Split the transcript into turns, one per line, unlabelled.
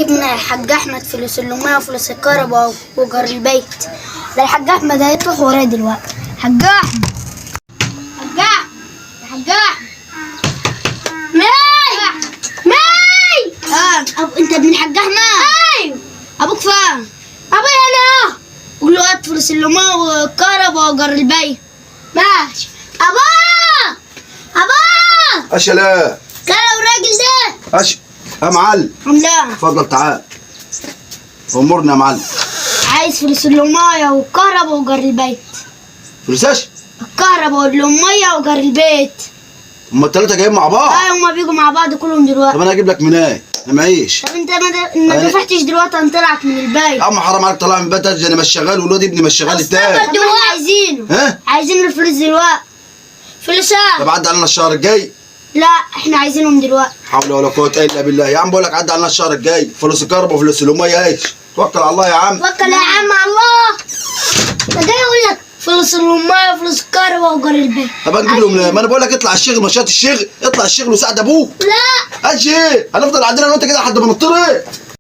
اجيب من الحاج احمد فلوس المية وفلوس الكهرباء وايجار البيت. ده الحاج احمد هيطلع ورايا دلوقتي. حاج احمد، حاج احمد، يا حاج احمد، ماي ماي. انت ابن الحاج احمد؟ ايوه. ابوك فين؟ ابويا انا. قول له هات فلوس المية والكهرباء وايجار البيت. ماشي. ابا ابا.
اش لا
كلام الراجل ده.
اش يا معلم.
عامله.
اتفضل تعال امورنا يا معلم.
عايز فلوس المية والكهرباء وإيجار البيت.
فلوس اش؟
الكهرباء والمية وإيجار البيت.
هما التلاتة جايين مع بعض؟
ايوه هما بيجوا مع بعض كلهم دلوقتي.
طب انا اجيب لك منين؟ انا معيش.
طب انت ما دفعتش دلوقتي هنطلعك من البيت.
يا عم حرام عليك طلع من البيت، انا مش شغال والواد ابني مش شغال التاني.
طب احنا عايزينه.
ها؟
عايزين الفلوس دلوقتي. فلوس ايه؟
طب عدى علينا الشهر الجاي.
لا احنا عايزينهم دلوقتي.
حول ولا قوة الا بالله يا عم، بقول لك عدى علينا الشهر الجاي فلوس الكهرباء وفلوس المية. ايش؟ توكل على الله يا عم.
توكل يا عم على الله. ده جاي يقول لك فلوس المية وفلوس الكهرباء وإيجار البيت.
طب هنجيب لهم ليه؟ ما انا بقول لك اطلع الشغل، مشات الشغل، اطلع الشغل وساعد ابوك.
لا
اجي ايه؟ هنفضل قاعدين انا وانت كده لحد ما نطرق.